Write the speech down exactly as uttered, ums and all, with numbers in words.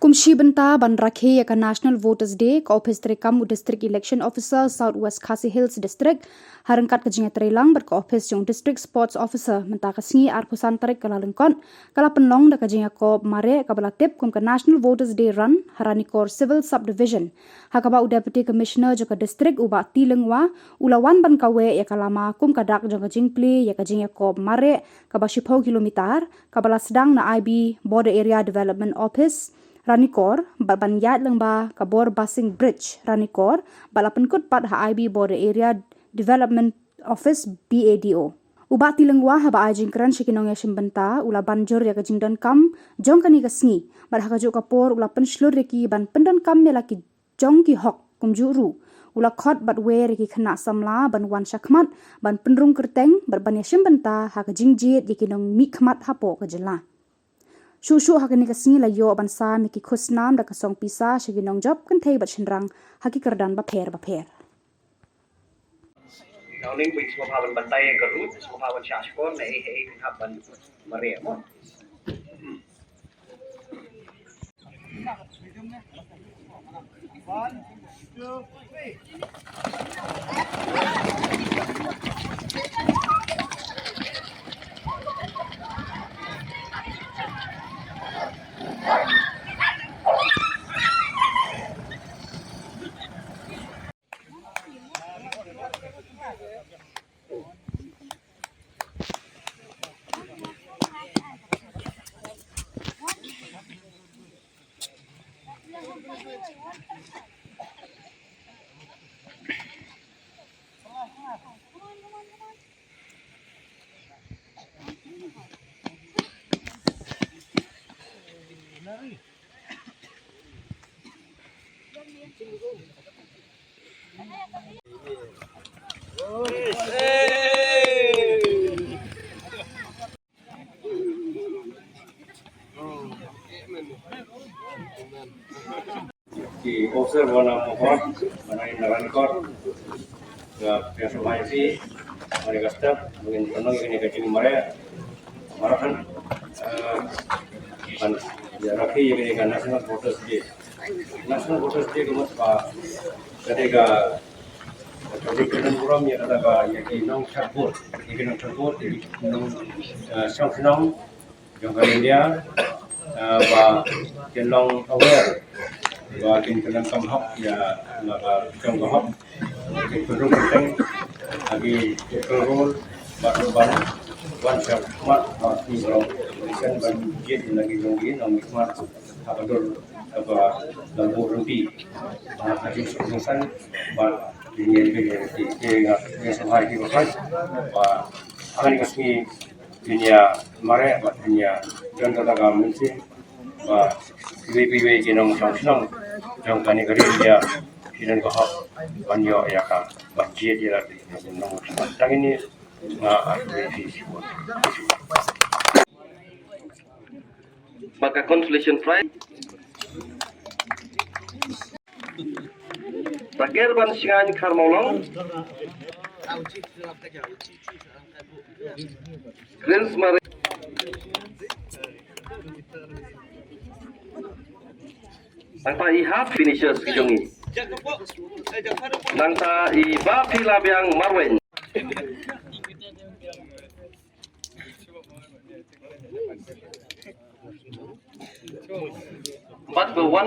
Kum shi bynta ban rakhe ïa ka National Voters Day, ka ophis treikam u District Election Officer, South West Khasi Hills District, ha ryngkat ka jingïatreilang bad ka ophis jong u District Sports Officer, mynta ka sngi arphew san tarik Kyllalyngkot, ka la pynlong da ka jingïakob mareh kaba la tip kum ka National Voters Day Run ha Ranikor Civil Subdivision, ha kaba u Deputy Commissioner jong ka district, u Bah T. Lyngwa, u la wan ban kaweh ïa ka lama kum ka dak jong ka jingplie ïa ka jingïakob mareh kaba shiphew kilometer, kaba la sdang na I B Border Area Development Office, Ranikor, bad ban ïaid lyngba ka Borbasing Bridge, Ranikor, bad la pynkut pat ha I B Border Area Development Office, B A D O. U Bah T. Lyngwa, haba ai jingkren sha ki nongïashim bynta, u la ban jur ïa ka jingdonkam jong kane ka sngi, bad ha kajuh ka por u la pynshlur ïa ki ban pyndonkam ïa la ki jong ki hok, kumjuh ruh u la khot bad wer ïa ki khynnah samla ban wan shakhmat, ban pynrung kyrteng bad ban ïashim bynta ha ka jingjied ïa ki nongmihkhmat hapoh ka jylla. Shuh shuh ha kane ka sngi la ïoh ban sam ïa ki khusnam da ka song pisa sha ki nongjop kynthei bad shynrang ha ki kyrdan bapher bapher. Downing, phi sngewbha ban batai ïa ka route, sngewbha ban shah shkor, na ei ha ei phin hap ban mareh mo. One, two, three. Ki officer ba na Mohor, ba na Ranikor, ka P S Y C, ba na ka staff, ba ngin pynlong ïa kane ka jingmareh marathon, eh, ban ïa rakhe ïa kane ka National Voters Day. National Voters Day ka mut ba ka dei ka, ka dei ka burom ïa kata ka, ïa ki nongshad vote, ïa ki nongshad vote, ïa ki nong, eh, shong shnong jong ka India, eh, ba kin long aware, ba kin pyndonkam hok ïa la ka jong ka hok, kin pynrung pynrung ha ki electoral roll, bad ruh ban wan shakhmat ha ki election ban jied ïa la ki jong ki nongmihkhmat ha ka dur kaba la buh ryntih. Ha ka jingsuk jingsan bad ki ngi ki ngi ki ngi sngewbha ïa ki bakhraw ba ha kane ka sngi phin ïa mareh bad phin ïa don kata ka mynsiem ba kiwei kiwei ki nongshong shnong jong kane ka ri India ki don ka hok ban ïoh ïa ka ban jied ïa la ki nongshong shnong. Tang ine nga ai khublei shibun. Bad ka consolation prize. Raker ban Shngain Kharmawlong. Prince Mare. Nangta i half finishers ki jong i. Nangta i Baphi Labiang Marwein. But the one